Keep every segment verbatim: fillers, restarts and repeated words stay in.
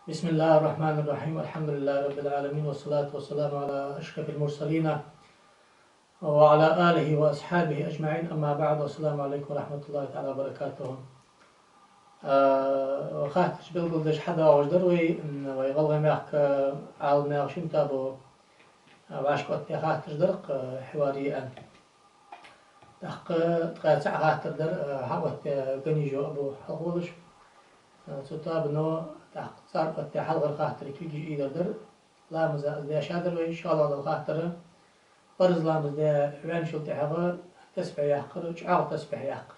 بسم الله الرحمن الرحيم. الحمد لله رب العالمين، والصلاة والسلام على أشرف المرسلين وعلى آله وأصحابه أجمعين. أما بعد، والسلام عليكم ورحمة الله تعالى وبركاته. А, хаттараш белгалдеш хьадоагӀаш дар вай, м, вай ГӀалгӀай мехка Ӏаламнаьха шин тоабо, а, вӀашка оттадаь хаттараш дар-кх, а, хьавар е аьнна. ТӀаккха ткъаь цаӀ хаттар дар, а, хьаоттадаь Ганижев Абу хьалхаволаш. А, цу тоабано тӀаккха цар оттадаь хьалхара хаттара кулгаш ийдар дар. Ламаза из дешадар вай, шоллагӀа дола хаттар: парз ламаз даь ваьнначул тӀехьагӀа тасбихь яккхар, чӀоагӀа тасбихь яккхар.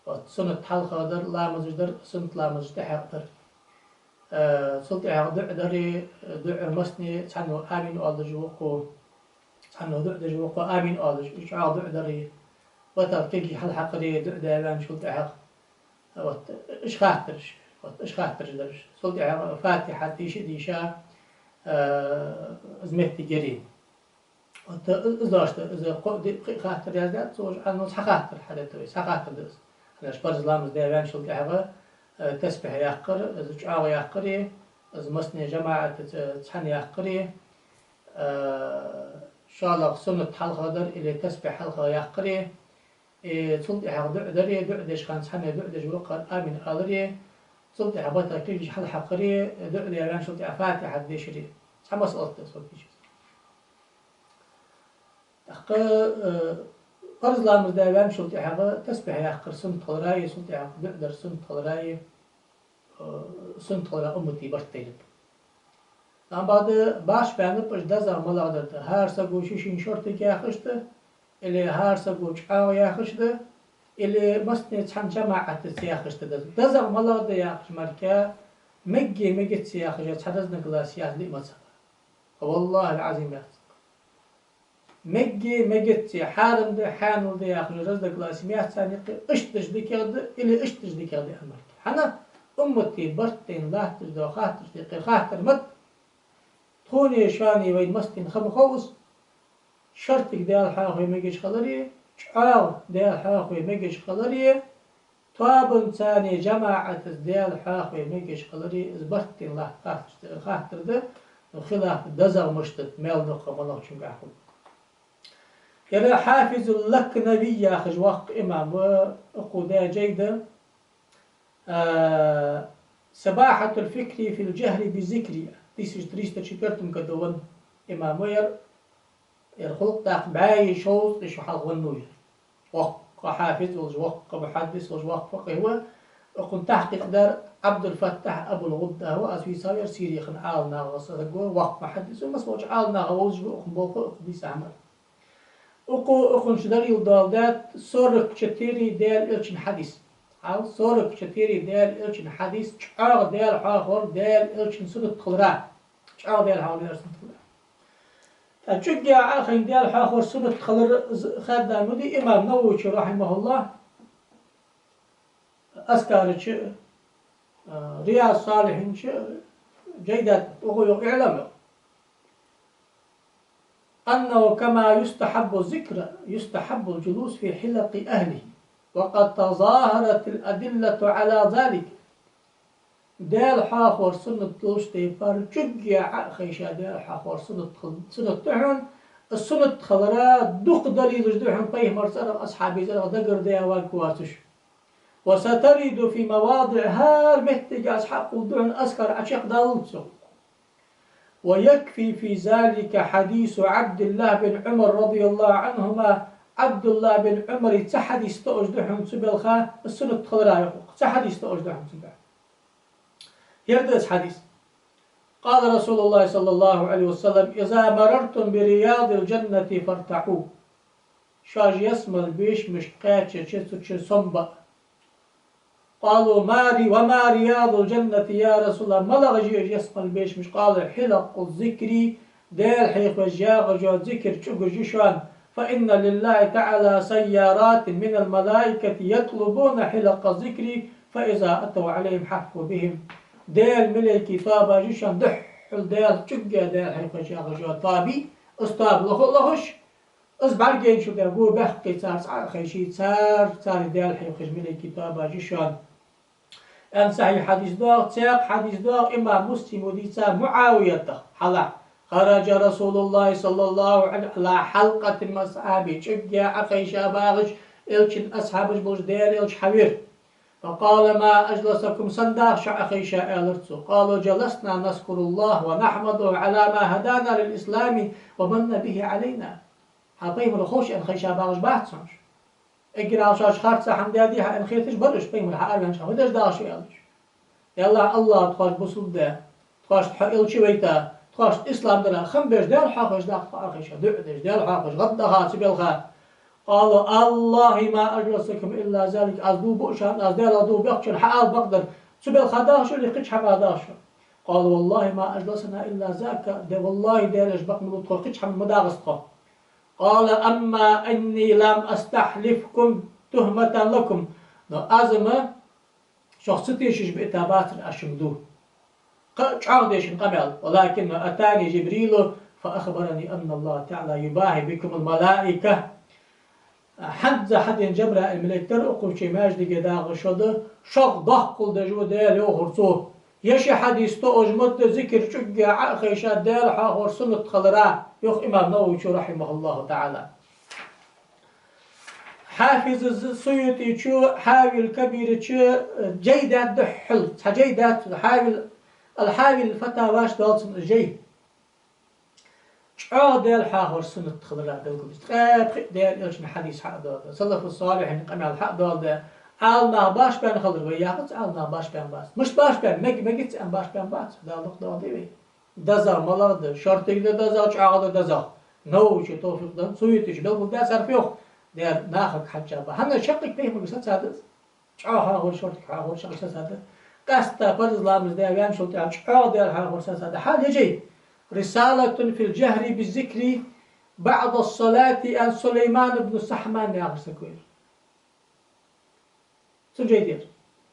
Вот, суннат хьалха дар, ламазаш дар, суннат ламазаш тӀехьагӀа дар. Э, цул тӀехьагӀа дуӀа дари, дуӀа массане цхьанне амин оалаш, вокхо цхьанне дуӀа деш, вокхо амин оалаш, чӀоагӀа дуӀа дари, батал кулгаш хьалхьакхари, дуӀа даь ваьнначул тӀехьагӀа. Вот, уж хаттараш, вот, уж хаттараш дар уж. Цул тӀехьагӀа Фатихьат дийша, дийша, э, из моттиг яр. Вот, э, из дош да, из кхо-, ди-, пхи хаттар яздаьд цо, уж Ӏа, ну, цхьа хаттар хьадайтар вай, цхьа хаттар да из. ХӀана аьлча парз ламаз даь ваьнначул тӀехьагӀа, э, тасбихь яккхар, из чӀоагӀа яккхари, из массане жамаӀатаца цхьана яккхари, э, шоллагӀа суннат хьалха дар или тасбихь хьалха яккхари, э, цул тӀехьагӀа дуӀа дари, дуӀа деш хана цхьанне дуӀа деш вокхар амин алари, цул тӀехьагӀа батал кулгаш хьалхьакхари, дуӀа даь ваьнначул тӀехьагӀа Фатихьат дешари. Цхьа масъалат да из, вот, кийча. ТӀаккха, э, парз ламаз даь ваьнначул тӀехьагӀа тасбихь яккхар суннат хилари, цул тӀехьагӀа дуӀа дар суннат хилари, э, суннат хилара уммата барт тайнаб. Амма бакъда башха баьннаб уж дезагӀа малагӀа дар да. ХӀара саго ший-ший шортига яхаш да, или хӀара саго чӀоагӀа яхаш да, или массане цхьана жамаӀатаца яхаш да дезагӀа. ДезагӀа малагӀа да яхача мара, мегий, мегац яхаш цхьа разногласи яц ма яцар. ВаллахӀи аль-Ӏазим, яц. Мегий, мегац, хьарам да, хьанал да яхаш разногласи ма яц царна юкъе, иштта дича дикагӀа да или иштта дича дикагӀа да аьнна мара. ХӀана? Уммата барт тайна латташ дола хаттараш да-кх уж. Хаттар ма да. Тхонеи шоанеи вайна массанена ха ма хов из. Шортига Даьла хьоахаве мегаш хилари, чӀоагӀа Даьла хьоахаве мегаш хилари, тоабанцани жамаӀатаца Даьла хьоахаве мегаш хилари, из барт тайна латта хаттараш да, хаттар да, ну, хилаф дезагӀа мишта да, маьл дукха малагӀчунга хул. Ер Хьафизул Лакнави яхаш воккха имам ва, укхо даь жай да, а, «Сабахьатул фикри фил жахри би зикри», тысяча триста четвёртом году венна имам ва ер. Ер хулаш тӀаккха бӀаьи шовзткъа шу хьалха венна ва ер. Воккха хьафиз волаш, воккха мухьаддис волаш, воккха факъихӀ ва. Укхун тахькъикъ даьр Ӏабдул-Фаттахь Абул-ГӀудда ва, аз вийцав ер, Сире хинна Ӏаламнахах саг ва, воккха мухьаддис ва, масса волча Ӏаламнаха вовзаш ва, укхун болх укхо дийца хӀама. Укхо укхунца далил доаладаьд сорок четыре Даьла Элчан хьадис. Хьал, сорок четыре Даьла Элчан хьадис, чӀоагӀа Даьла хьоахавар Даьла Элчан суннат хилара. ЧӀоагӀа Даьла хьоахавар Даьла Элчан суннат хилара. ТӀаккха чӀоагӀа Ӏа а хайна Даьла хьоахавар суннат хилар з-, хаьдда ма дий имам Нававе, рахьимахӀуллахӀ, Азкара чу, а, Риядус-Салихьина чу жай даьд, укхо йоах: «اعلم أنه كما يستحب الذكر يستحب الجلوس في حلق أهله، وقد تظاهرت الأدلة على ذلك». Даьла хьоахавар суннат долча тайпара чӀоагӀа Ӏа а хайша Даьла хьоахавар суннат хил-, суннат да хьона, суннат хилара дукха далилаш да хьона пайхамарца а, асхьабийца а дагардаь варгвоацаш. «وسترد في مواضع», хӀара моттиге аз хьакхувл да хьона, Азкар Ӏа чакхдаллалца. «ويكفي في ذلك حديث عبد الله بن عمر رضي الله عنهما», Ӏабдуллахь бин Ӏумара цхьа хьадис тоъаш да хьона цу балха, суннат хилара, йоах укхо. Цхьа хьадис тоъаш да хьона цу балха. Ер да из хьадис: «قال رسول الله صلى الله عليه وسلم: إذا مررتم برياض الجنة فارتعوا». Шоаш ялсмален бешамашка кхаьчача, цу чу сомабаъ. «قالوا: ما ري-، وما رياض الجنة يا رسول الله؟» МалагӀаш я уж ялсмален бешамаш? «قال: حلق الذكر», Даьла хьехавеш ягӀаш йола зикар чӀугаш я шоана. «فإن لله تعالى سيارات من الملائكة يطلبون حلق الذكر، فإذا أتوا عليهم حفوا بهم». Даьла малайкий тоабаш я шоана, духхьал Даьла чӀугга Даьла хьехавеш ягӀаш йола тоабий, из тоаба лоха а лохаш, из бӀаргаяйначул тӀехьагӀа го баьккхе цар цхьа а хайший, цар, цар Даьла хьехавеш малайкий тоабаш я шоана. Ан сахьихь хьадис доагӀа, цхьаькха хьадис доагӀа, имам Муслима дийца МуӀавиятах хьалха. خرج رسول الله صلى الله عليه وسلم على حلقة من أصحابه, чӀугге Ӏокхайша багӀаш, Элчан асхьабаш болаш Даьла Элча хьавера. فقال: ما أجلسكم, сенна дагӀа шо Ӏокхайша, аьлар цо. قالوا: جلسنا نذكر الله ونحمده على ما هدانا للإسلام ومن به علينا. Хьа пайхамар ховш аьнна хайша багӀаш бац хьона уж. Эггара шоаш харцахьа хӀама даьдий хьа аьнна хеташ бар уж, пайхамар хьа араваьннача хана фу деш дагӀа шо, аьлар уж. Я АллахӀ, АллахӀа тхоаш бусалба даь, тхоашта хьо Элча вайта, тхоашта ислам дара, хам беш Даьла хьоахавеш дагӀа тхо Ӏокхайша, дуӀа деш Даьла хьоахавеш гӀаддахьа цу балха. قالوا: والله ما أجلسكم إلا ذلك. Аз дув буъ шоана, аз Даьлах дув бехчун хьаала бакъдар, цу балха дагӀа шо, е кхыча хӀамах дагӀа шо? قالوا: والله ما أجلسنا إلا ذاك. Де, валлахӀи, Даьла Элча, бакъ ма лу тхо, кхыча хӀамах ма дагӀац тхо. قال: أما إني لم أستحلفكم تهمة لكم. Но аз-м шох ца тешаш биъта бацар аз шуга дув. Кхы а чӀоагӀа дешан къамаьл: ولكن أتاني جبريل فأخبرني أن الله تعالى يباهي بكم الملائكة. ХӀанз хьадена Жабраил малейк дар укхаза маьждиге дагӀа шо да, шох доккхал деш ва Даьла, йоахар цо. Е ши хьадис тоъаш ма да, зикар чӀугге Ӏокхайша Даьла хьоахавар суннат хилара, йоах имам Нававийс, رحمه الله تعالى. Хьафиз Суютийс Хьавил Кабира чу жай даьд духхьал, цхьа жай даьд цо, Хьавил, ал-Хьавил Фатаваш доал цун жай. ЧӀоагӀа Даьла хьоахавар суннат хилара белгалдеш. Ткъаь пхиъ Даьла Элчан хьадис хьадоаладу, салафу салихьин къамаьл хьадоаладу. Ӏаламнах башха баьнна хилар вай яхац, Ӏаламнах башха баьнна бац. Мишта башха баьнна, мег-, мегаций аьнна башха баьнна бац, Дала дукха доаладе вай. ДезагӀа малагӀа да, шортига да дезагӀа, чӀоагӀа да дезагӀа. Нававийс товфикъ даьд, Суютийс белгалдаьд цар фу йоах, дера нахага хьежжа ба. ХӀана, шаккхе пайхамарга сацадаьд из. ЧӀоагӀа хьоахавар, шортига хьоахавар шаккхе сацадаьд. Къаьстта парз ламаз даь ваьнначул тӀехьагӀа чӀоагӀа Даьла хьоахавар сацадаьд. Хьал ежей: رسالة في الجهر بالذكر بعد الصلاة عن سليمان بن سحمان яхаш саг вар. Цун жай да ер.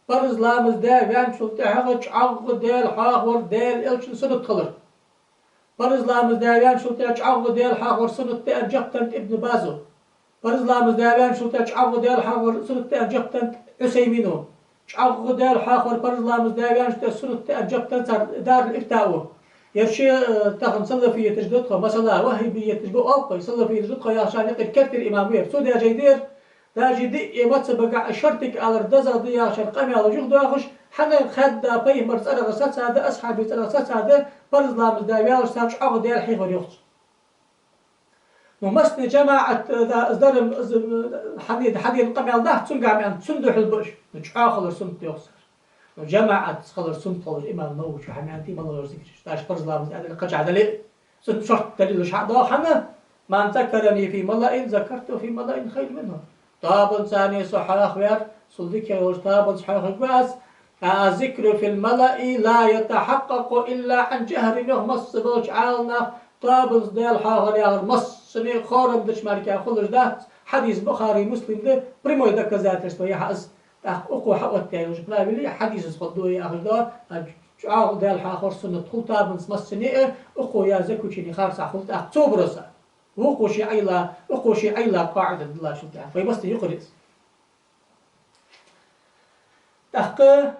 Парз ламаз даь ваьнначул тӀехьагӀа чӀоагӀа Даьла хьоахавар Даьла Элчан суннат хилар. Парз ламаз даь ваьнначул тӀехьагӀа чӀоагӀа Даьла хьоахавар суннат да аьнна жоп деннад Ибн Базо. Парз ламаз даь ваьнначул тӀехьагӀа чӀоагӀа Даьла хьоахавар суннат да аьнна жоп деннад Ӏусаймино. ЧӀоагӀа Даьла хьоахавар парз ламаз даь ваьнначул тӀехьагӀа суннат да аьнна жоп деннад цар Дарул-Ифтао. Ер ши, э, тахан салафияташ да тхо, масала, ваххабияташ ба оалаш, салафияташ да тхо яхачарна юкъера керттера имам ва ер. Цо даь жай да ер. Даже диъ мазхӀабагахьа шортига алар дезагӀа да яхачар къамаьл жугӀ доахаш, хӀана, хадда пайхамара цӀерагӀа сацадаьд, асхьабий цӀерагӀа сацадаьд, парз ламаз даь ваьлча цар чӀоагӀа Даьла хьоахавар йоах цар. Ну, массане жамаӀат, э, да, из дар-м, из, э, хьаде-, хьадена къамаьл дац цунгахьа, аьнна, цун духьал ба уж. Ну, чӀоагӀа хилар суннат йоах цар. Ну, жамаӀатаца хилар суннат хилар имам Нававийс хьамаьнти малагӀа зикараш. Даже парз ламаз даь дале, кхычахьа дале, цун шортта далилаш хьадоагӀа, хӀана: من ذكرني في ملأ ذكرته في ملأ خير منه. Тоабанца цхьана со хьоахаваьр, цул дикагӀа йолча тоабанца хьоахавергва аз. الذكر في الملأ لا يتحقق إلا عن جهر, йоах, масса болча Ӏаламнаха тоабанца Даьла хьоахавар яхар массане а хорам деча мара хулаш дац. Хьадис Бухари, Муслима да, прямой доказательство я хьа из. ТӀаккха укхо хьаоттаяь йолча правиле хьадисаца хул дуа яхаш да, а чӀоагӀа Даьла хьоахавар суннат хул тоабанца массане а, укхо яь заключени харцахьа хул тӀаккха цу бороса. Укхо ший Ӏайла, укхо ший Ӏайла къаӀида диллачул тӀехьагӀа. Вай массане юкъера я из. ТӀаккха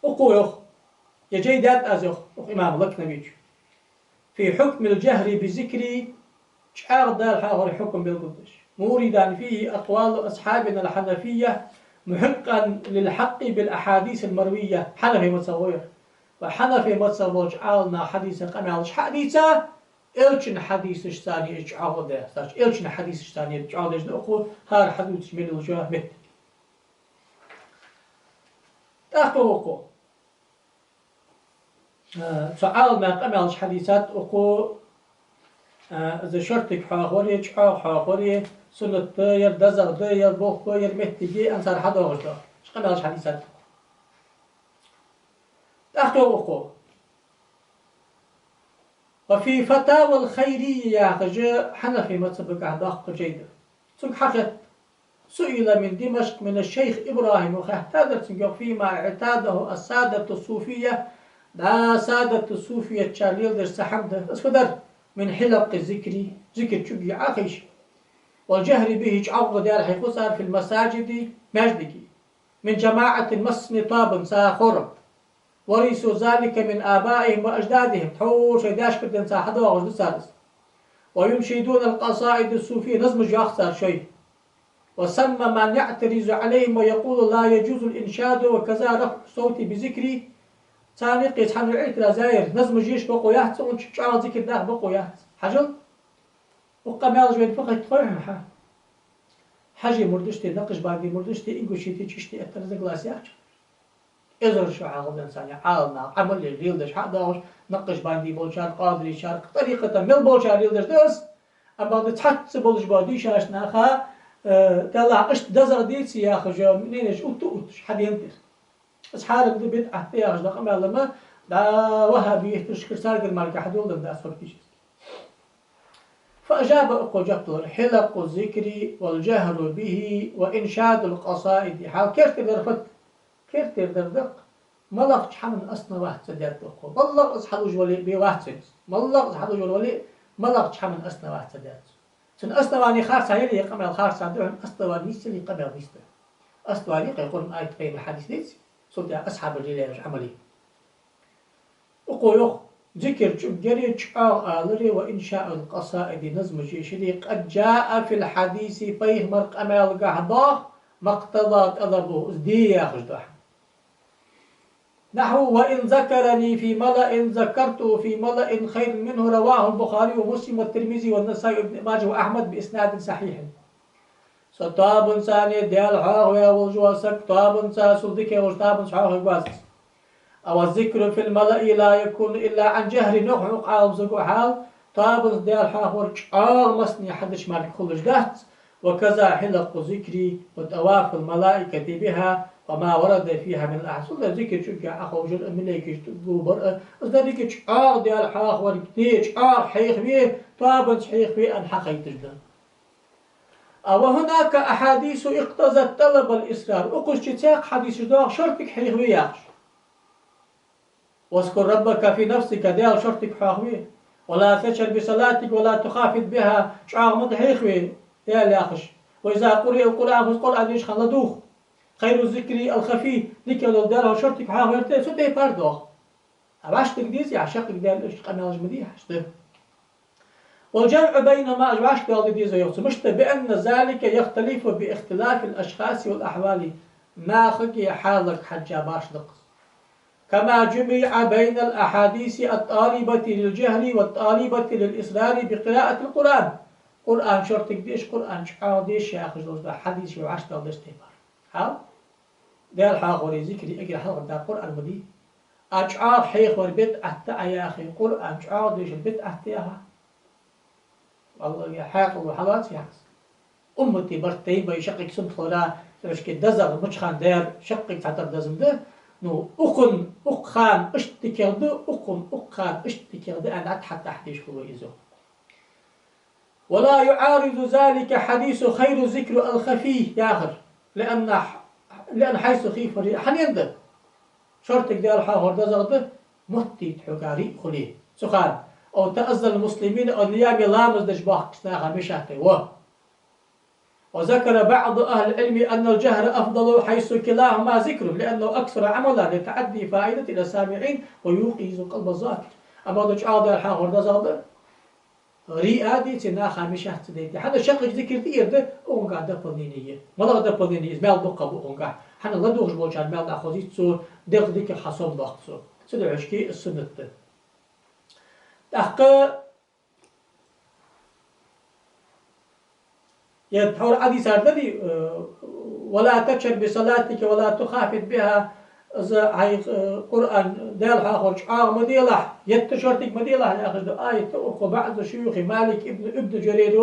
укхо йоах, е жай даьд аз йоах, укх имам Лакнавийс. في حكم الجهر بالذكر, чӀоагӀа Даьла хьоахавара хьукам белгалдеш. موردا فيه أقوال أصحابنا الحنفية محقا للحق بالأحاديث المروية. Хьанафий мазхӀаб ва ер. Ва хьанафий мазхӀаб болча Ӏаламнаха хьадиса къамаьлаш хьа а дийца, Элчан хьадисашца цхьана из чӀоагӀа да, сач Элчан хьадисашца цхьана из чӀоагӀа деш да укхо, хӀара хьадувцаш мел йола моттиг. ТӀаккха укхо, э, цу Ӏаламнаха къамаьлаш хьадийцад укхо, э, из шортига хьоахавар, чӀоагӀа хьоахавар, суннат да ер, дезагӀа да ер, болх ба ер, моттиг я, аьнна цар хьадоагӀаш да. Уж къамаьлаш хьадийцад укхо. ТӀаккха укхо. وفي فتاوى الخيرية яхаш хьанафий мазхӀабагахьа доккха жай да. Цунга хьахетт. سئل من دمشق من الشيخ إبراهيم, хаьттадар цунга, йоах, فيما اعتاده السادة الصوفية, да, садату суфиятчар леладеш цхьа хӀама да, из фу дар, من حلق الذكر, зикар чӀугге Ӏохайша, والجهر به, чӀоагӀа Даьла хьоахавар في المساجد, маьждиге. من جماعة массане тоабанца хураб. ورثوا ذلك من آبائهم وأجدادهم. Тхьовра шоай даьшкара денз хьадоагӀаш да цар из. وينشدون القصائد الصوفية, назмаш йоах цар шоай. وثم من يعترض عليهم ويقول لا يجوز الإنشاد وكذا رفع الصوت بذكر. Царна юкъе цхьанне иӀтираз яьр, назмаш еш бокъо яц цунца, чӀоагӀа зикар даха бокъо яц. Хьажал, укх къамаьлаш вайна фу хет хой хьона? Хьажий мурдашта, накъшбандий мурдашта, ингушетий, чишти этта разногласи яц. Эзар шу хьалха денз царна Ӏаламнаха Ӏамал е леладеш хьадоагӀаш, накъшбандий болчар, къадрийчар, тӀарикъата мел болчар леладеш да из. Амма да цхьацца болаш бола дийшача наха, э, Даллахь, иштта дезагӀа деций яхаш, мненеш утта-утташ хьадена да из. Из хьарам да, бидӀат да яхаш да къамаьл-м, да, ваххабийташкара, царгара мара хьадоладенна дац фактически. فأجاب, укхо жоп лур: حلق الذكر والجهر به وإنشاد القصائد. Хьал кертера дар фуд? Кертера дар да-кх, малагӀча хӀаман основат ца даьд укхо. МалагӀа из хьалуш вале а бе вац из. МалагӀа из хьалуш вале а, малагӀча хӀаман основат ца даьд цо. Цун основани харцахьа яле, е къамаьл харцахьа да хьона, основани нийсъяле, къамаьл нийса да. Основани кхы Къуръан аят, пайхамара хьадис деций, цул тӀехьа асхьабаша лелаеш Ӏамал е. Укхо йоах: зикар чӀуг яри, чӀоагӀа алари, وإنشاد القصائد, назмаш ешари, قد جاء في الحديث, пайхамара къамаьлагахьа доагӀа, ما اقتضى طلبه, из де яхаш дола хӀама. نحو: وإن ذكرني في ملأ ذكرته في ملأ خير منه. رواه البخاري ومسلم والترمذي والنسائي وابن ماجه وأحمد بإسناد صحيح. Со тоабанца, Даьла хьоахаваь волаш вола саг, тоабанца, цул дикагӀа волча тоабанца хьоахавергвац из. والذكر في الملأ لا يكون إلا عن جهر, йоах укх Ӏаламсаго. Хьал, тоабанца Даьла хьоахавар чӀоагӀа массане хьадича мара хулаш дац. وكذا حلق الذكر وطواف الملائكة بها وما ورد فيها من الأحاديث. Цул тӀехьа зикар чӀугга Ӏоховшар а, малайкаш тӀагӀо бар а, из деррига чӀоагӀа Даьла хьоахавар де, чӀоагӀа хьоахаве, тоабанца хьоахаве аьнна хьахайташ да. А, وهناك أحاديث اقتضت طلب الإصرار. Укхаза чу цхьаькха хьадисаш доагӀа шортига хьоахаве яхаш. واذكر ربك في نفسك, Даьла шортига хьоахаве. ولا تجهر بصلاتك ولا تخافت بها, чӀоагӀа ма хьоахаве Даьла яхаш. وإذا قرئ القرآن, фу Къуръан дешача хана ладувгӀа. خير الذكر الخفي, дикагӀа дола Даьла шортига хьоахавар да, цу тайпара доагӀа. А вӀаштӀехьа дезий, а шаккхе Даьла, иштта къамаьлаш ма дий, иштта. والجمع بينهما, уж вӀаштӀехьа де деза йоах цо. Мишта? بأن ذلك يختلف باختلاف الأشخاص والأحوال. Нахага, хьалага хьежжа башха да-кх из. كما جمع بين الأحاديث الطالبة للجهر والطالبة للإصرار بقراءة القرآن. Къуръан шортига деш, Къуръан чӀоагӀа деш яхаш долаш дола хьадисаш вӀаштӀехьа деш тайпара. Хьал? Даьла хьоахавари зикари эггара хьалхара да Къуръан ма дий. А чӀоагӀа хьоахавар бидӀат да Ӏа яхе, Къуръан чӀоагӀа дешар бидӀат да яхе? ВаллахӀи, хьаькъало хьалаца яхаш. Уммата барт тайбай шаккхе сунтхлара, царашка дезагӀа мича хана дар шаккхе цхьатарра дезаш да. Ну, укхун укх хана иштта дикагӀа да, укхун укх хана иштта дикагӀа да аьнна, хьатта хьадеш хул вай из. ولا يعارض ذلك حديث خير الذكر الخفي яхар. لأن، لأن حيث خيف الرياء. Хьанна да? Шортига Даьла хьоахавар дезагӀа да, моттийта хьога рияъ хуле. Цу хана. أو تأذى المسلمين أو النيام, ламаз деш бохкача наха мешахь тӀа. Во. وذكر بعض أهل العلم أن الجهر أفضل حيث كلاهما ذكر، لأنه أكثر عملا لتعدي فائدة إلى السامعين ويوقظ قلب الذاكر. Амма да чӀоагӀа Даьла хьоахавар дезагӀа да, рияъ дийца, наха мешахь ца дайта. ХӀана, шаккхе зикар тӀера да, укхунгахь дополнение я. МалагӀа дополнение я из? Маьл дукха ба укхунгахь. ХӀана, ладувгӀаш болчарна маьл дӀахозийт цо, дегӀ дикагӀа хьасомадоаккх цо. Цудухьа шки суннат да. ТӀаккха е тхьовра Ӏадийцар да-дий, э, ولا تجهر بصلاتك ولا تخافت بها, из хьай, э, Къуръан, Даьла хьоахавар чӀоагӀа ма делахь, етта шортига ма делахь яхаш да аят. Укхо بعض شيوخ مالك ابن، ابن جرير,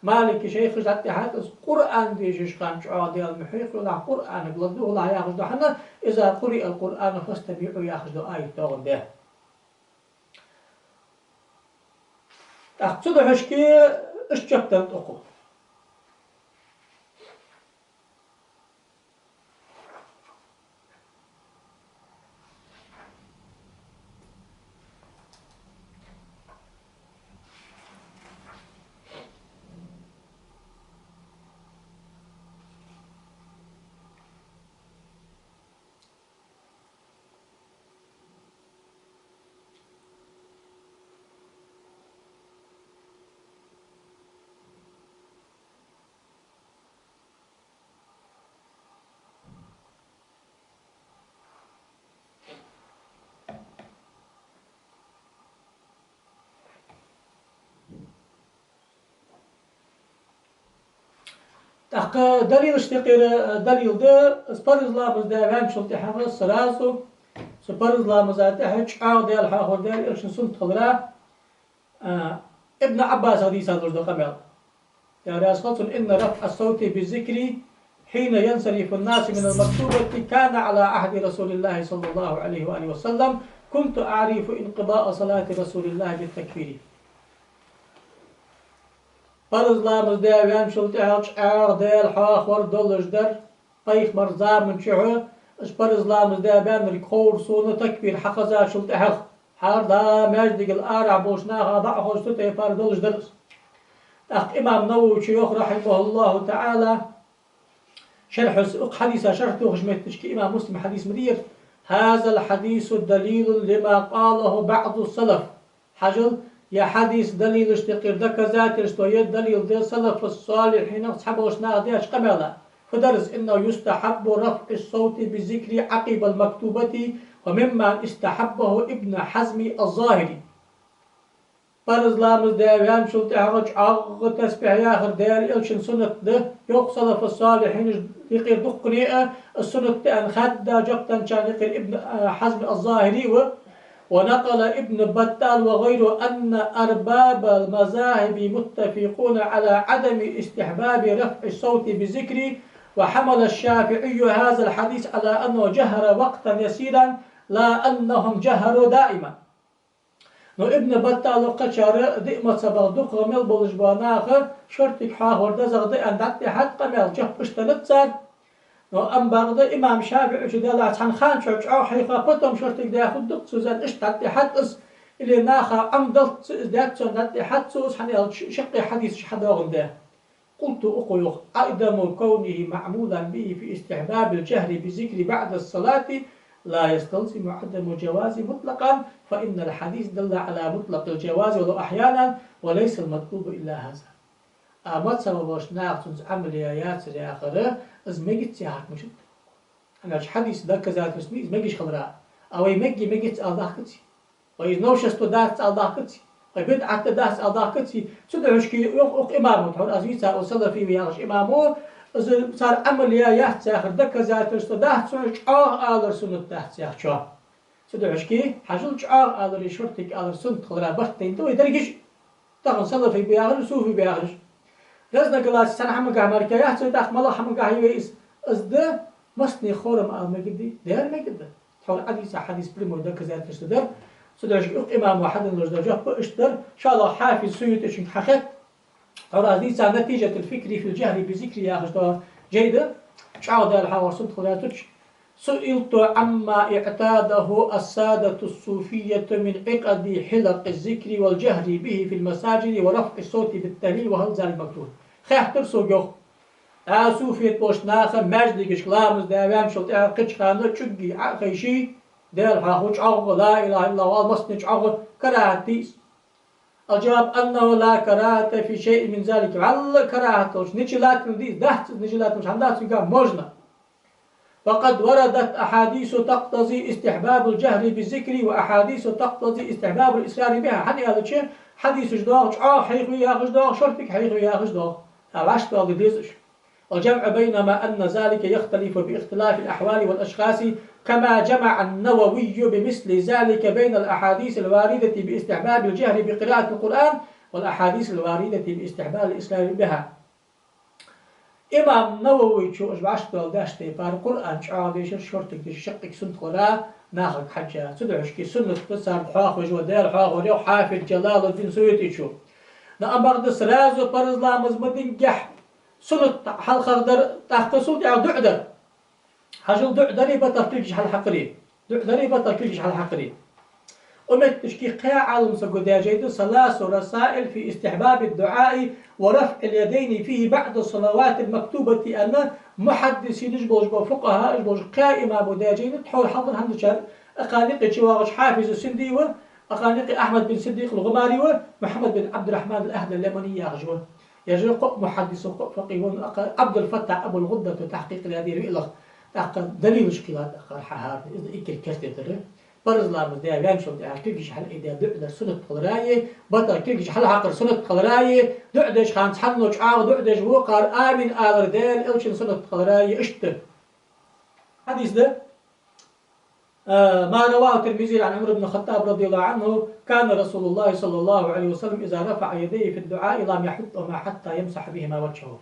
Малика шайхаша дӀатӀехьа из Къуръан дешаш хана чӀоагӀа Даьла ма хьоахавелахь, Къуръанага ладувгӀалахь яхаш да. ХӀана, إذا قرئ القرآن فاستمعوا яхаш да аят доагӀан де. ТӀаккха цудухьа шки иштта жоп деннад укхо. ТӀаккха далилашта юкъера, э, далил да, из парз ламаз даь ваьнначул тӀехьагӀа сразу, цу парз ламаза тӀехьа чӀоагӀа Даьла хьоахавар Даьла Элчан суннат хилара, а, Ибн Ӏаббаса хьадиса долаш да къамаьл. Даьла раьза хилва цунна: «إن رفع الصوت بالذكر حين ينصرف الناس من المكتوبة كان على عهد رسول الله صلى الله عليه وآله وسلم، كنت أعرف انقضاء صلاة رسول الله بالتكبير». Парз ламаз даь ваьнначул тӀехьагӀа чӀоагӀа Даьла хьоахавар долаш дар пайхамара заман чухь, из парз ламаз даь баьннарг ховра сона такбир хьахезачул тӀехьагӀа. ХӀара дӀа маьждигал арахьа болча наха дӀа а хозаш, цу тайпара долаш дар из. ТӀаккха имам Нававе йоах, رحمه الله تعالى, шархьо, укх хьадиса шархь тохаш моттигашка имам Муслима хьадис ма дий ер: «هذا الحديث دليل لما قاله بعض السلف». Хьажал, ер хьадис далилашта юкъера доказательство я, далил да салафу-с-салихьинах цхьаболча наха даьча къамаьла. Фу дар из: «إنه يستحب رفع الصوت بالذكر عقب المكتوبة، ومما استحبه ابن حزم الظاهري». Парз ламаз даь ваьнначул тӀехьагӀа чӀоагӀа тасбихь яхар Даьла Элчан суннат да, йоах салафу-с-салихьинашта юкъера дуккхане а, из суннат да аьнна хадда жоп денначарех юкъера Ибн, а, Хьазм аз-Захири ва. ونقل ابن بطال وغيره أن أرباب المذاهب متفقون على عدم استحباب رفع الصوت بالذكر، وحمل الشافعي هذا الحديث على أنه جهر وقتا يسيرا لا أنهم جهروا دائما. Но Ибн Баттала кхычар, диъ мазхӀабах дукхагӀа мел болаш бола нах шортига хьоахавар дезагӀа да аьнна дӀатӀадихьад къамаьл, жоп иштта деннад цар. Но амма бакъда имам ШафиӀийчо, Даьла раьза хилва цунна, хана чухь чӀоагӀа хьийха, потом шортига даь хургда-кх цо из аьнна, иштта дӀатӀадихьад из, или наха Ӏомадаллалца из даьд цо аьнна дӀатӀадихьад цо из, хӀана аьлча шаккхе хьадисаш хьадоагӀандаь. قلت, укхо йоах: عدم كونه معمولا به في استحباب الجهر بالذكر بعد الصلاة لا يستلزم عدم جوازه مطلقا، فإن الحديث دل على مطلق الجواز ولو أحيانا، وليس المطلوب إلا هذا. А мазхӀабе болча наха цунца Ӏамал е яцар яхар, из мегац яхар мишта да. ХӀана аьлча хьадиса доказательство я из мегаш хилара. А вай мег-, мегац ала дахкаций? Вай из новшество дац ала дахкаций? Вай бидӀат дац ала дахкаций? Цудухьа шки йоах укх имамо, тхьовра аз вийца, укх салафи ва яхача имамо, из цар Ӏамал е яц яхар доказательство дац цунна, чӀоагӀа алар суннат дац яхачоа. Цудухьа шки, хьажал, чӀоагӀа алари шортига алари суннат хилара барт тайнад вай дерригаш. Тахан салафи ба яхараш, суфи ба яхараш. Разногласи цхьан хӀамагахьа мара яц вай, тӀаккха малагӀа хӀамагахьа я вай из? Из да, массане хором ала мегаргдий? Дера мегаргда. Тхьовра Ӏодийца хьадис прямой доказательство дар. Цудухьа укх имамо хьаденна долаш дола жоп иштта дар. ШоллагӀа Хьафиз Суютичунга хьахетт. Тхьовра аз дийца «Натижатуль-фикри филь-джахри би-з-зикри» яхаш дола жай да. ЧӀоагӀа Даьла хьоахавар суннат хилара цу чу. سئلت عما اعتاده السادة الصوفية من عقد حلق الذكر والجهر به في المساجد ورفع الصوت بالتهليل، وهل ذلك مكروه؟ Хаьттар сога, йоах, а, суфият болча наха маьждигашка ламаз даь ваьнначул тӀехьагӀа кхыча хана чӀугге Ӏо а хайше, Даьла хьоахаву, чӀоагӀа لا إله إلا الله ала, массане чӀоагӀа, карахӀат дий из? الجواب أنه لا كراهة في شيء من ذلك. ВӀалла карахӀат долча ничего латташ дий из, дац из ничего латташ, хӀана дац, цунга можно. وقد وردت أحاديث تقتضي استحباب الجهر بالذكر وأحاديث تقتضي استحباب الإسرار بها. ХӀана аьлча, хьадисаш доагӀа, чӀоагӀа хьийхаве яхаш доагӀа, шортига хьийхаве яхаш доагӀа. ХӀаьта вӀаштӀехьа деза уж. والجمع بينما أن ذلك يختلف باختلاف الأحوال والأشخاص، كما جمع النووي بمثل ذلك بين الأحاديث الواردة باستحباب الجهر بقراءة القرآن والأحاديث الواردة باستحباب الإسرار بها. Имам Нававийчо уж вӀаштӀехьа даьча тайпара Къуръан чӀоагӀа дешар, шортига дешар шаккхе суннат хилара нахага хьежжа. Цудухьа шки суннат да царна хьоахавеш вола Даьла хьоахавар, йоах Хьафиз Джалалуддин Суютичо. Но амма бакъда сразу парз ламаз ма динге, суннат хьалхагӀа дар, тӀаккха цул тӀехьагӀа дуӀа дар. Хьажал, дуӀа дари бата кулгаш хьалхьакхари. ДуӀа дари бата кулгаш хьалхьакхари. Укх метте шки кхаь Ӏалам саго даь жай да «ثلاث رسائل في استحباب الدعاء ورفع اليدين فيه بعد الصلوات المكتوبة» аьнна, мухьаддисинаш болаш ба, фукъахӀааш болаш, кхаь имамо даь жай да, тхьовра хьалха хӀанзарчар, укхарна юкъе чувоагӀача Хьафиз Синди ва, укхарна юкъе Ахьмад бин Сиддикъ ал-ГӀумари ва, Мухьаммад бин Ӏабдуррахьман ал-Ахьдал Ямани яхаш ва. Ер жай кхоъ мухьаддис ва, кхоъ факъихӀ ва, укх Ӏабдул-Фаттахь Абул-ГӀуддата тахькъикъ даьд ер виълагӀа. ТӀаккха далилаш кхийттад укхар хьахьарна, из да эггара керттера. Парз ламаз даь ваьнначул тӀехьагӀа кулгаш хьалайдаь дуӀа дар суннат хилараи, бата кулгаш хьалхьакхар суннат хилараи, дуӀа деш хана цхьанне чӀоагӀа дуӀа деш вокхар амин алар Даьла Элчан суннат хилараи, иштта. Хьадис да, а, ما رواه الترمذي عن عمر بن الخطاب رضي الله عنه: كان رسول الله صلى الله عليه وسلم إذا رفع يديه في الدعاء لم يحطهما حتى يمسح بهما وجهه.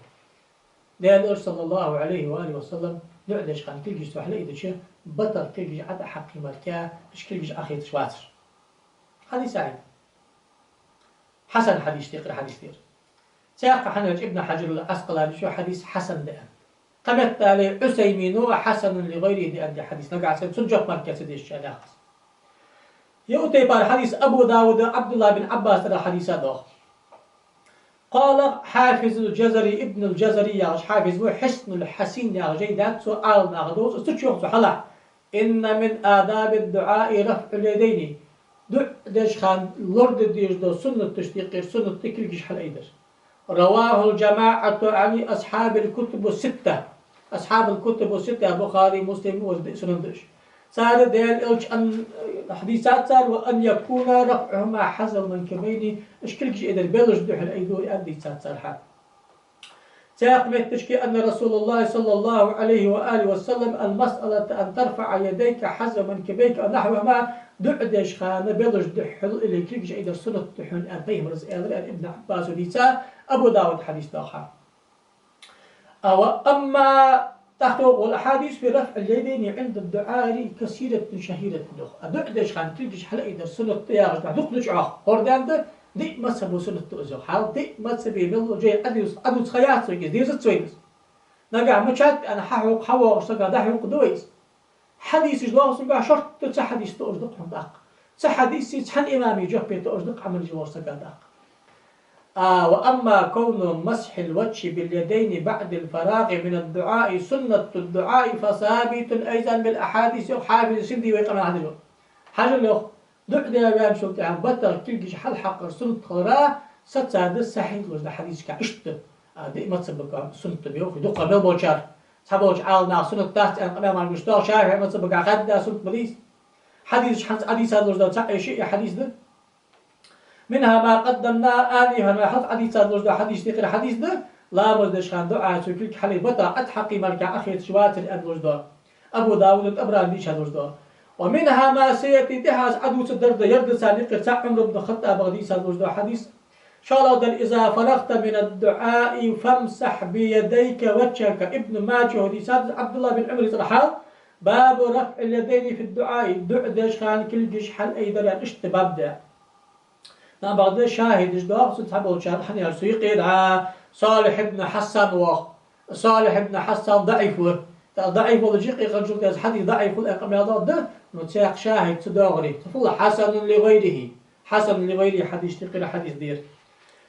Даьла Элча, саллаллахӀу Ӏалайхи ва алихи ва саллам, дуӀа деш хана кулгаш цо хьалайдича, бата кулгаш ӀотӀахьакхе мара, уж кулгаш Ӏохецаш вацар. Хьадис сахьихь да. Хьасан хьадис, тикхир хьадис да ер. Цхьаькха хьанваьча Ибн Хьаджар ал-Ӏаскъаланийс хьадис хьасан да аьннад. Кхыметтел Ӏусаймина حسن لغيره да аьннад ер хьадис, нагахь санна цунна жоп мара ца дезача наха. Ер тайпара хьадис Абу Дауда ӀабдуллахӀ бин Ӏаббасагара хьадиса доагӀа. قال الحافظ الجزري, Ибн ал-Джазари яхаш хьафиз ва, Хьисн ал-Хьасин яхаш жай да цун, Ӏаламнаха довз, цу чу йоах цо хьалха: إن من آداب الدعاء رفع اليدين. ДуӀа деш хана лораде дезаш дола суннаташта юкъера суннат да кулгаш хьалайдар. رواه الجماعة عن أصحاب الكتب الستة. أصحاب الكتب الستة: Бухари, Муслим, ва Сунан да уж. Цар Даьла Элчан хьадис дийцад цар: وأن يكون رفعهما حذو المنكبين, уж кулгаш айдар белаш духьал айду аьнна дийцад цар хьа. Цхьаькха метташка: أن رسول الله صلى الله عليه وآله وسلم: المسألة أن ترفع يديك حذو منكبيك أو نحوهما, дуӀа деш хана белаш духьал или кулгаш айдар суннат да хьона аьнна пайхамара аьлар аьнна Ибн Ӏаббаса дийца, Абу Дауда хьадис доагӀа. А, وأما, тӀаккха йоах: والأحاديث في رفع اليدين عند الدعاء كثيرة شهيرة, йоах. А дуӀа деш хана кулгаш хьалайдар суннат да яхаш дукха да чӀоагӀа. ХӀара даьнна да, диъ мазхӀабо суннат да из, йоах. Хьал диъ мазхӀабе мел дола жай Ӏодувц-, Ӏодувца ха яц вайга из, дезац вайна из. Нагахь мичад аьнна хьахьокха, хьавоагӀаш сагах дӀахьокха да вай из. Хьадисаш доагӀа сагах шортта цхьа хьадис тоъаш да-кх хьона тӀаккха. Цхьа хьадиси цхьан имама жоп тоъаш да-кх Ӏамал еш вола сага тӀаккха. А, وأما كون مسح الوجه باليدين بعد الفراغ من الدعاء سنة الدعاء فثابت أيضا بالأحاديث, йоах хьафиз Синди вай къамаьл хьадеш. Хьажал, йоах, дуӀа даь ваьнначул тӀехьагӀа бата кулгаш хьалхьакхар суннат хилара сацад сахьихь долаш дола хьадисашка иштта. А, диъ мазхӀабага суннат да йоах, дукха мел болчар. Цхьаболча Ӏаламнаха суннат дац аьнна къамаьл мара гуш доагӀа, ШафиӀий мазхӀабага хадда суннат ма дий из. Хьадисаш хӀанз Ӏодийцад луш да, цаӀ е шиъ е хьадис да. منها ما قدمنا, аьнна, хӀанз вай хьалха Ӏодийцад луш да хьадис, тикхир хьадис да, ламаз деш хана дуӀа цо кулг хьалай бата ӀотӀахьакхе мара Ӏохецаш вацар аьнна луш да. Абу Дауда, ТӀабарани дийшад луш да. ومنها ما سيأتي, тӀехьа аз Ӏодувцаргдар да, ер да царна юкъера цаӀ, Ӏумар ибн ХаттӀабах дийцад луш да хьадис. ШоллагӀдар: إذا فرغت من الدعاء فامسح بيديك وجهك. Ибн Маджа хьадис да, ӀабдуллахӀ бин Ӏумара цӀерагӀа хьал: باب رفع اليدين في الدعاء. ДуӀа деш хана кулгаш хьалайдар яхаш иштта баб да. Набагда шахӀидаш доагӀа цун цхьаболчар, хӀана аьлча цу юкъера Салихь ибн Хьасан воагӀа. Салихь ибн Хьасан даӀиф ва. ТӀаккха даӀиф волча юкъе къанчул тӀехьа хьадис даӀиф хул аьнна къамаьл да, но цхьаькха шахӀид цу доагӀаре. Цу фулла حسن لغيره. حسن لغيره хьадис, тикхир хьадис да ер.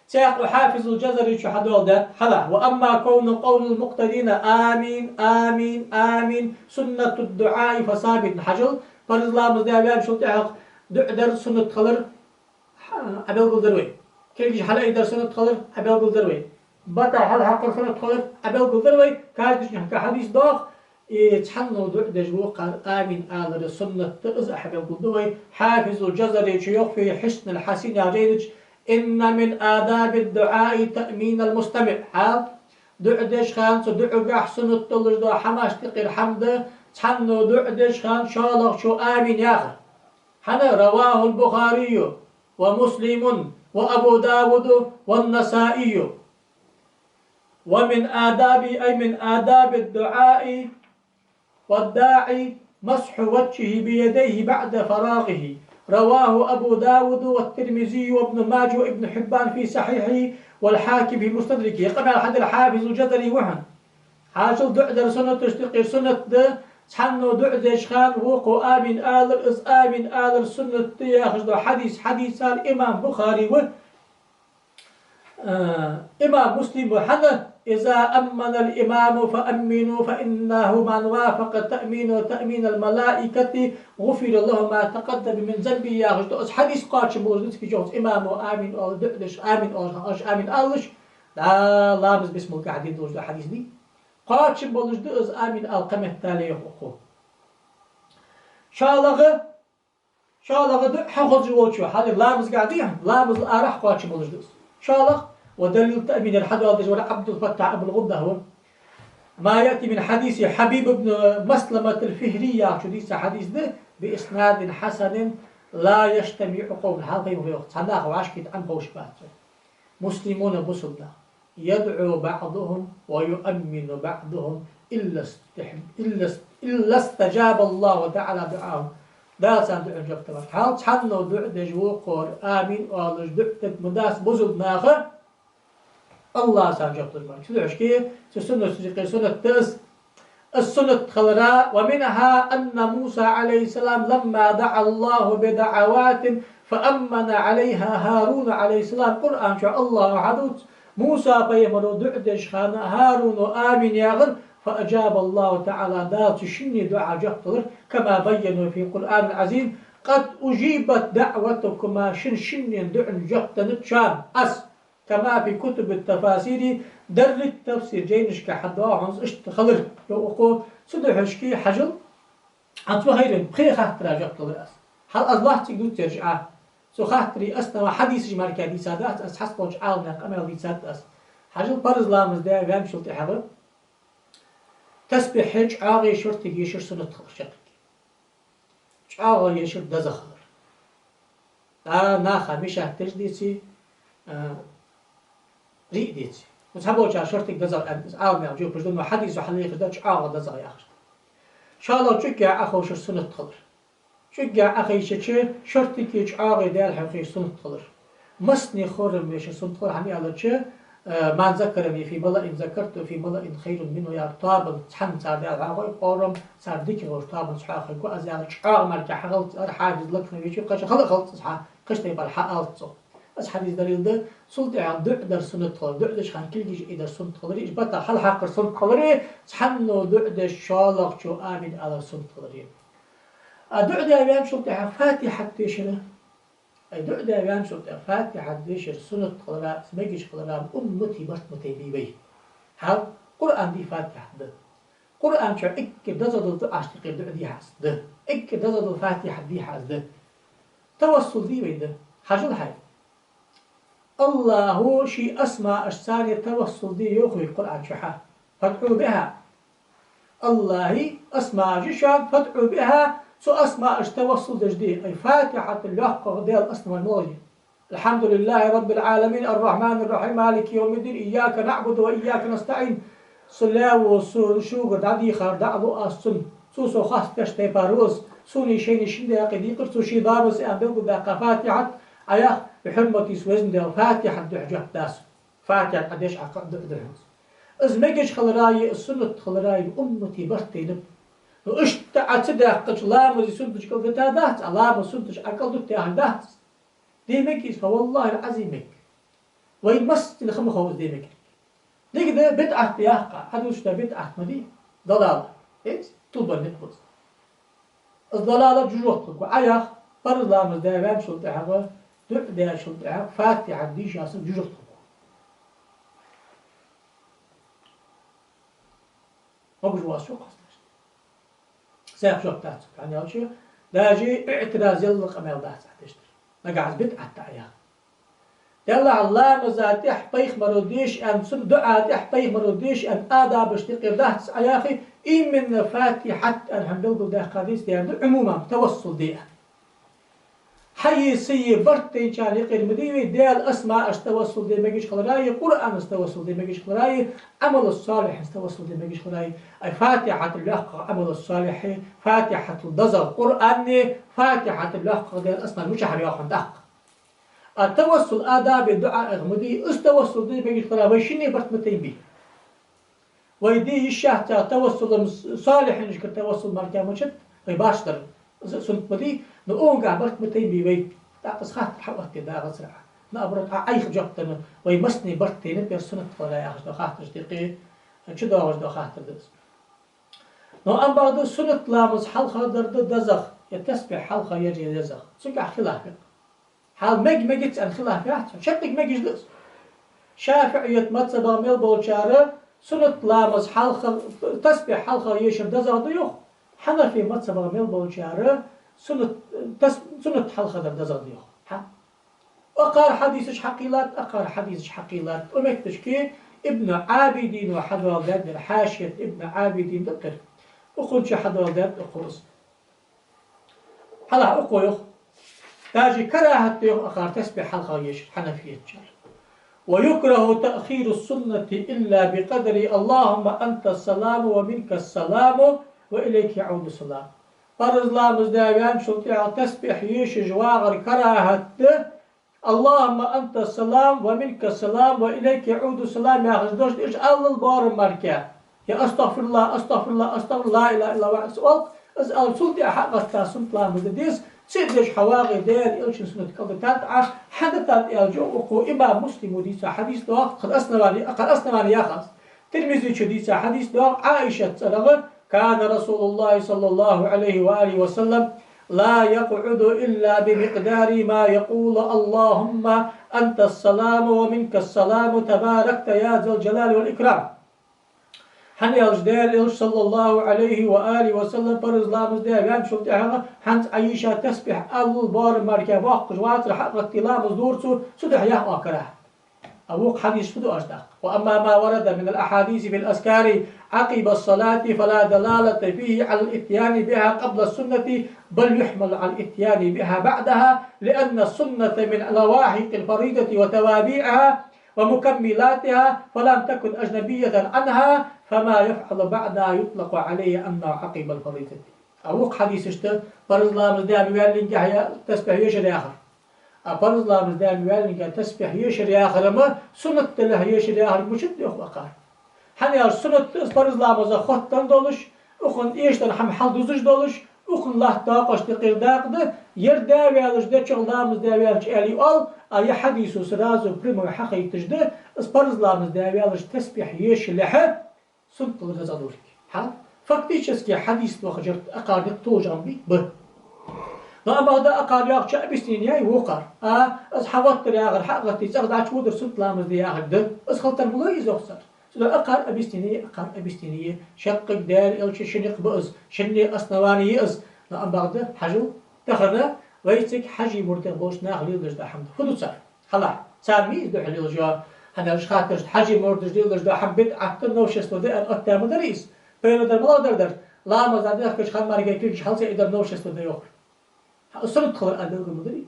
Цхьаькха хьафиз ал-Джазарийс хьадоаладаьд хьалха: وأما كون قول المقتدين آمين، آمين، آمين سنة الدعاء فثابت. Хьажал, парз ламаз даь ваьнначул тӀехьагӀа дуӀа дар суннат хилар Ӏобелгалдир вай. Кулгаш хьалайдар суннат хилар Ӏобелгалдир вай. Бата хьалхьакхар суннат хилар Ӏобелгалдир вай. Каждый хьадис доагӀа, из цхьанне дуӀа деш вокхар амин алар суннат да, из Ӏобелгалду вай. Хьафиз ал-Джазарийс йоах في حصن الحصين яхача жайна чу: إن من آداب الدعاء تأمين المستمع. Хьал, дуӀа деш хана цу дуӀагахь суннат долаш дола хӀамаш тикхир хӀама да, цхьанне дуӀа деш хана шоллагӀчо амин яхар. ХӀана? رواه البخاري ومسلم وأبو داود والنسائي. ومن آداب، أي من آداب الدعاء والداعي مسح وجهه بيديه بعد فراغه. رواه أبو داود والترمذي وابن ماجه وابن حبان في صحيحه والحاكم في مستدركه. Къамаьл хьадаьр Хьафиз ал-Джазари ва хьона. Хьажал, дуӀа дар суннаташта юкъера суннат да, цхьанне дуӀа деш хана вокхо амин алар, из амин алар суннат да яхаш дола хьадис хьадийцар имам Бухари ва, э, имам Муслим ва. ХӀана: إذا أمّن الإمام فأمّنوا، فإنه من وافق تأمينه تأمين الملائكة غفر له ما تقدم من ذنبه яхаш дола из хьадис кхоачам болаш да цига чу, имамо амин оалаш, дуӀа деш амин оалаш, хьажа амин алалаш, дӀа ламаз бисмилла кхы хьадийца долаш да хьадис дий. Кхоачам болаш да из амин ала кхыметтел, йоах укхо. ШоллагӀа, ШоллагӀа да хьахозаш волчо, хьалха ламазгахь дий, ламазал арахьа кхоачам болаш да из. ШоллагӀа, ва далил таъмин яр хьадоаладеш вар Ӏабдул-Фаттахь Абул-ГӀудда ва. ما يأتي من حديث حبيب بن مسلمة الفهري яхачо дийца хьадис да, بإسناد حسن لا يجتمع قوم, хьалха пайхамара йоах, цхьа нах вӀашкахьа Ӏомховшабац. مسلمون, бусалба нах. يدعو بعضهم ويؤمن بعضهم إلا استح-، إلا است-، إلا استجاب الله تعالى دعاءهم. Дала царна дуӀан жоп далар. Хьал цхьанне дуӀа деш вокхар амин оалаш дуӀа дергдац бусалба наха, АллахӀа царна жоп луш мара. Цудухьа шки цу суннаташта юкъе суннат да из. Из суннат хилара, ومنها أن موسى عليه السلام لما دعا الله بدعوات فأمن عليها هارون عليه السلام. Къуръан чу АллахӀа хьадувц, Муса пайхамара дуӀа деча хана ХӀаруна амин яхар, فأجاب الله تعالى, Дала цу шинне дуӀа жоп далар, كما بين في القرآن العظيم: قد أجيبت دعوتكما, шун шинне дуӀан жоп деннад шоана аз. كما في كتب التفاسير, деррига тафсир жайнашка хьадоагӀа хӀанз иштта хилар, йоах укхо. Цудухьа шки хьажал, хӀанз ма хайран, пхе хаттара жоп далар аз. Хьал аз лоацца дувцараш а. Цу хаттара основа хьадисаш мара дийца дац, аз хьастолча Ӏаламнаьха къамаьл дийцад аз. Хьажал, парз ламаз даь ваьнначул тӀехьагӀа тасбихь чӀоагӀа шортига ешар суннат хилар шаккхе. ЧӀоагӀа ешар деза хилар. ДӀа наха мешать деш деце, а, риъ деце. Цхьаболчар шортига деза аьнна, Ӏаламнаьха жопаш да, но хьадисо хьалъяхаш да чӀоагӀа деза яхаш. ШоллагӀа, чӀугга Ӏоховшар суннат хилар. ЧӀугга Ӏохайшача, шортига чӀоагӀа Даьла хьехар суннат хилар. Массане хорам вешар суннат хилар, хӀана аьлча, э, من ذكرني في ملأ ذكرته في ملأ خير منه яхар, тоабан цхьана цар Даьла хьоахайча, хорам цар дикагӀа йолча тоабанца хьоахайча аз яхар чӀоагӀа мара хьахилац, ар хьафиз Лакхмиевича кхача хала хилац из хьа, кхыча тайпара хьаалац цо. Из хьадис далил да, цул тӀехьагӀа дуӀа дар суннат хилар, дуӀа деча хана кулгаш айдар суннат хилар, уж бата хьалхьакхар суннат хилар, цхьанне дуӀа деш шоллагӀчо амин алар суннат хилар. А дуӀа даь ваьнначул тӀехьагӀа Фатихьат дешар. Ай, дуӀа даь ваьнначул тӀехьагӀа Фатихьат дешар суннат хилара, из мегаш хилара уммата барт ма тайнабий вай. Хьал, Къуръан дий Фатихьат да. Къуръан чу эггара дезагӀа дола дуӀашта юкъера дуӀа дий хьа из да. Эггара дезагӀа дола Фатихьат дий хьа из да. Тавассул дий вай да. Хьажал хьай. АллахӀа ший асмаашца царна тавассул де йоах вай Къуръан чу хьа. فادعوا بها. АллахӀа асмааш я шоана, فادعوا بها, цу асмаашца тавассул деш де. Ай, Фатихьат лоаккхагӀа Даьла асмааш малаш я. الحمد لله رب العالمين، الرحمن الرحيم، مالك يوم الدين، إياك نعبد وإياك نستعين. Со лаьво, со шугара дӀадийхар дӀалу аз цунна. Цо со хасташ тайпара ва из. Сона шийна шин дакъа дийкъар цо ший доамас аьнна белгалдаьккха Фатихьат, Ӏа яха, хьурмате са Веза Даьла, Фатихьат духьа жоп да сона. Фатихьат Ӏа деш Ӏа кхы а дуӀа да хӀанз. Из мегаш хилара а, из суннат хилара а, уммата барт тайнаб. Ну, иштта Ӏа ца даьккхача, ламаз суннаташ кӀалдита дац, Ӏа ламаз суннаташ Ӏа кӀалдута яхаш дац. Де мег из, فوالله العظيم мег. Вай массанена хӀама хов из де мег. Дика да, бидӀат да яха, хьадувцаш да бидӀат ма дий, далала. Эц, тулбан ник бац. Из далала жожагӀате хургва. Ӏа яха, парз ламаз даь ваьнначул тӀехьагӀа, дуӀа даьчул тӀехьагӀа, Фатихьат дийша саг жожагӀате хургва. Могаш ва со кхоссаш. Саьх жоп дац, хӀана аьлча, даже иӀтираз яла къамаьл дац Ӏа деш дар. Нагахь из бидӀат да Ӏа яха. Деллахь, ламаза тӀехьа пайхамара деша аьнна, цун дуӀа тӀехьа пайхамара деша аьнна, адабашта юкъера дац Ӏа яхе, именно Фатихьат аьнна хьона белгалдаьккха деза, дера да, умуман, тавассул де аьнна. Хьайи сайи барт тайначарна юкъера ма дий вай, Даьла асмаашца тавассул де мегаш хилара а, Къуръанца тавассул де мегаш хилара а, Ӏамалу-салихьинца тавассул де мегаш хилара а. Ай, Фатихьат лоаккхагӀа Ӏамалу-салихьи, Фатихьат дезагӀа Къуръани, Фатихьат лоаккхагӀа Даьла асмаи мичахьара йоагӀа хьона тӀаккха. А тавассул адабеи дуӀаеи ма дий, из тавассул де мегаш хилара вай шинне барт ма тайнабий. Вай де йиш яц цхьа тавассул, м, салихьинашкара тавассул мара мичад, вай башха дар. Из суннат ма дий, но укхангахь барт ма тайнабий вай. ТӀаккха из хаттар хьаоттаде дагӀацара. Наоборот, Ӏа Ӏайха жоп денна, вай массане барт тайнаб ер суннат хилара яхаш дола хаттарашта юкъе чудоагӀаш дола хаттар да из. Но амма бакъда суннат ламаз хьалха дар да дезагӀа, е тасбихь хьалха яр да дезагӀа. Цунгахь хилаф я. Хьал мег-мегиц аьнна хилаф яц, шаккхе мегаш да из. ШафиӀият мазхӀабагӀа мел болчар суннат ламаз хьалха, тасбихь хьалха ешар дезагӀа да йоах. Хьанафи мазхӀабагӀа мел болчар суннат, тас-, суннат хьалхадар дезагӀа да йоах. Хьа? Акхар хьадисаш хьакхийллад, акхар хьадисаш хьакхийллад. Укх метташка Ибн Ӏабидина хьадоаладаьд ер, хьашият Ибн Ӏабидин да ер. Укхун чу хьадоаладаьд укхо из. Хьалха укхо йоах. Даже карахӀат да йоах акхар тасбихь хьалха ешар хьанафиятчар. ويكره تأخير السنة إلا بقدر اللهم أنت السلام ومنك السلام وإليك يعود السلام. Парз ламаз даь ваьнначул тӀехьагӀа тасбихь ешаш вагӀар карахӀат да, اللهم أنت السلام ومنك السلام وإليك يعود السلام яхаш дош, уж аллал боарам мара. Я أستغفر الله، أستغفر الله، أستغفر الله، لا إله إلا الله, из оал, из ала цул тӀехьа хьагӀатта суннат ламаз де деза, цига деш хьавагӀе Даьла Элчан суннат кӀалдитад Ӏа, хӀана дитад аьлча, укхо имам Муслима дийца хьадис доагӀа, кхы основани, кхы основани яхац. Тирмизичо дийца хьадис доагӀа, Ӏаишат цӀерагӀа, كان رسول الله صلى الله عليه وآله وسلم لا يقعد إلا بمقدار ما يقول: اللهم أنت السلام ومنك السلام تباركت يا ذا الجلال والإكرام. ХӀана аьлча Даьла Элча, صلى الله عليه وآله وسلم, парз ламаз даь ваьнначул тӀехьагӀа хӀанз Ӏайша тасбихь аллал боарам мара боккхаш вацар, хьагӀатте ламаз дора цо, цудухьа яхар карахӀат. А вокх хьадис фу ду оаш даккха? وأما ما ورد من الأحاديث في الأذكار عقب الصلاة فلا دلالة فيه على الإتيان بها قبل السنة، بل يحمل على الإتيان بها بعدها، لأن السنة من لواحق الفريضة وتوابعها ومكملاتها، فلم تكن أجنبية عنها، فما يفعل بعدها يطلق عليه أنه عقب الفريضة. А вокх хьадисашта парз ламаз даь ма ваьллинге тасбихь ешар яхар. А парз ламаз даь ма ваьллинге тасбихь ешар яхар-м суннат далехь ешар яхар мичад йоах акхар. ХӀана аьлча суннат да из парз ламазах хоттаденна долаш, укхун эшаденна хӀама хьалдузаш долаш, укхун латта доакъашта юкъера дакъа да, ер даь ваьлча, дечох ламаз даь ваьлча аьле оал, а ер хьадисо сразу прямой хьахайташ да, из парз ламаз даь ваьлча тасбихь ешалехь суннат хилар дезагӀа долга. Хьа? Фактически хьадис доаха жертта акхар дика толаш ам бий? Ба. Но амма бакъда акхар йоахача объяснени яьй вокхар. А, из хьагӀаттар яхар, хьагӀатте цӀагӀа дӀачуводар суннат ламаз де яхар да. Из хила тара ма лой из йоах цар. Цудухьа акхар объяснени, акхар объяснени. Шаккхе Даьла Элчан ши никъ ба из, шинне основани я из. Но амма бакъда хьажал, тахан вайцига хьажий мурдех болча наха леладеш дола хӀама да. Фу ду цар? Хьалха, цар мийса духьа лелаш йола, хӀана аьлча хаттарашта хьажий мурдаш леладеш дола хӀама бидӀат да, новшество да аьнна оттадаь ма дарий из. Пайхамара дар малагӀа дар дар? Ламаз дӀадехкача хана мара кулгаш хьал ца айдар новшество да йоахар. Хьа, суннат хилар а белгал ма дарий.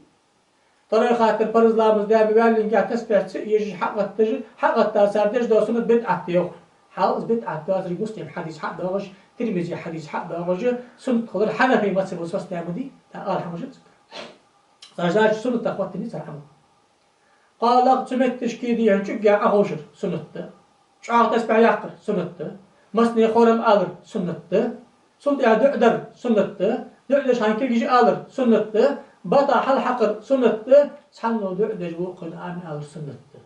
Второй хаттар, парз ламаз даь ма ваьллинге тасбихь ца ешаш хьагӀатташ, хьагӀатта цар деш дола суннат бидӀат да йоахар. Хьал из бидӀат доацар Муслима хьадис хьа а доагӀаш, Тирмизий хьадис хьа а доагӀаш, суннат хилар Хьанафий мазхӀабо состав ма дий, тӀаккха ала хӀама жицка. Цар, значит, суннатах хоттаденнад цар хӀама. КхоалагӀа, цу метташка дехьа чӀугге Ӏоховшар суннат да. ЧӀоагӀа тасбихь яккхар суннат да. Массане хорам алар суннат да. Цул тӀехьа дуӀа дар суннат да. ДуӀа деш хана кулгаш алар суннат да. БатӀа хьалхьакхар суннат да. Цхьанне дуӀа деш вокхунна амин алар суннат да.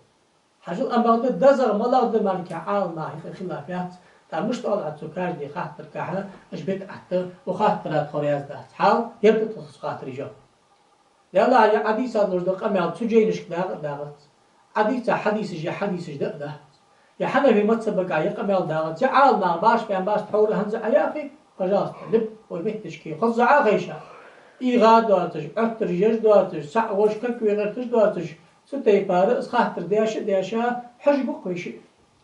Хьажал, амма бакъда дезагӀа малагӀа да мара Ӏаламнаха юкъе хилаф яц. ТӀаккха мишта оал Ӏа цу каждый хаттаргахьа, уж бидӀат да, укх хаттара тхо раьза дац. Хьал, ер да тха цу хаттара жоп. Делахь, ер Ӏодийца долаш дола къамаьл цу жайнашка дагӀа а дагӀац. Ӏодийца хьадисаш, ер хьадисаш да а дац. Ер Хьанафий мазхӀабагахьа ер къамаьл дагӀац. Ер Ӏаламнаха башха бен башха тхьовра хӀанз а Ӏояхий, пожалуйста, либ вай метташка хоза Ӏохайша. ИгӀа доацаш, Ӏоттараш еш доацаш, цхьаъ воша кулг векъерташ доацаш, цу тайпара из хаттар деш а деш, хьожаргва-кх вай шиъ.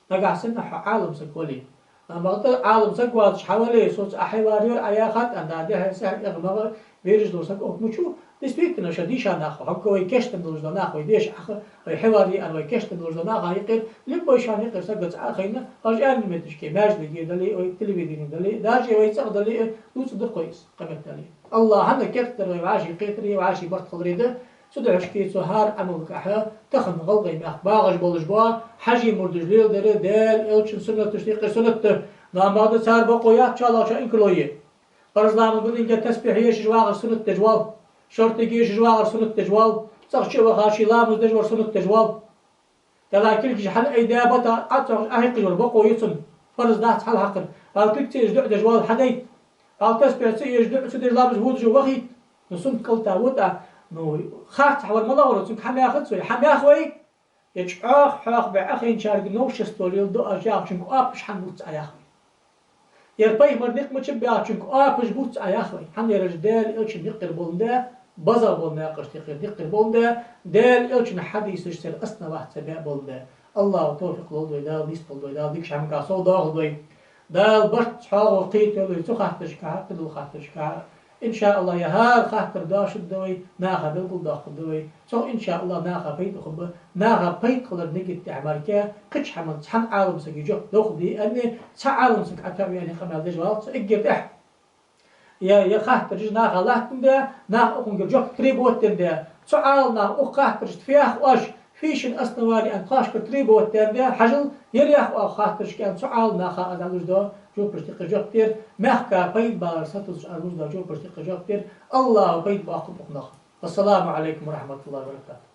Нагахьа санна хьо Ӏалам саг вале. Амма бакъда Ӏалам саг воацаш хьо вале, соца Ӏа хьевар йора, Ӏа яхад аьнна, дехьа-сехьа, эгӀа-магӀа вираж дола саг укх мучу, действительно, шоай дийша нах, хӀанз вай кийчденна долаш дола нах, вай деша Ӏаха, вай хьевар е аьнна вай кийчденна долаш дола наха юкъера, либо вай шоана юкъера саггаца Ӏохайна, хьажа аьнна метташка, маьждиге дале, вай телевидене дале, даже вай цӀагӀа дале, дувцаргда-кх вай из, къамаьл дале. АллахӀа керттера вай вӀаший кхетаре, вӀаший барт хиларе да, цудухьа шке цу хӀара Ӏамалгахьа тахан ГӀалгӀай мехка багӀаш болаш бола хьажий мурдаш леладер Даьла Элчан суннаташта юкъера суннат да. Но амма бакъда цар бокъо яц чӀоагӀа инкарло е. Парз ламаз далинге тасбихь ешаш вагӀар суннат деш вал, шортига ешаш вагӀар суннат деш вал, цӀагӀа чу а ваха ший ламаз деш вар суннат деш вал. Делахь кулгаш хьалайдаь, бата Ӏоцохаш Ӏохайкхаш вар бокъо я цун, парз дац хьалхьакхар. Вала кулг ца еш дуӀа деш вал, хьадайта. Вала тасбихь ца еш, дуӀа ца деш ламаза водаш вахийта. Ну, суннат кӀалдита вутӀа, ну, харцахьа вар малагӀа вар, цунга хьамаьхац вай, хьамаьх вай, е чӀоагӀа хьоахабе Ӏохайначарга новшество леладу аз яхачунга оапаш хьанбувц Ӏа яхар. Ер пайхамара никъ мичаб аьлча, оапаш бувц Ӏа, яхар. ХӀана аьлча Даьла Элчан никъ болаш да, базар болаш да, наькъаш тӀехьара никъ болаш да, Даьла Элчан хьадисаш цар основать ца беш болаш да. АллахӀа товфикъ лолда вай, Дала нийсдолда вай, Дала дикача хӀаманга совдоахалда вай. Дала барт цхьоагӀо кхеталда вай цу хаттарашка, кхыдола хаттарашка. ИншааллахӀ, ер хӀара хаттар дашаргда вай, наха белгалдоаккхаргда вай. Цох, иншааллахӀ, наха пайда хургба, наха пайда хилара нигат тӀехьа мара кхыча хӀаман цхьан Ӏаламсага жоп доаккхаргда аьнна, цхьа Ӏаламсаг Ӏатаваьнна къамаьл деш валац эггара тӀехьа. Е, е хаттараш наха латтандаь, наха укхунгара жоп требовать даьндаь. Цу Ӏаламнаха укх хаттарашта фу йоах оаш, фу я шун основание аьнна, тхоашкара требовать даьндаь, хьажал, ер йоах оаха хаттарашка аьнна, цу Ӏаламнаха аз луш дола жопашта юкъе жоп дер, мехка пайда балар сатувсаш аз луш дола жопашта юкъе жоп дер. АллахӀа пайда боаккхалба укхунах. Вассаламу Ӏалайкум ва рахьматуллахӀи ва баракатухӀ.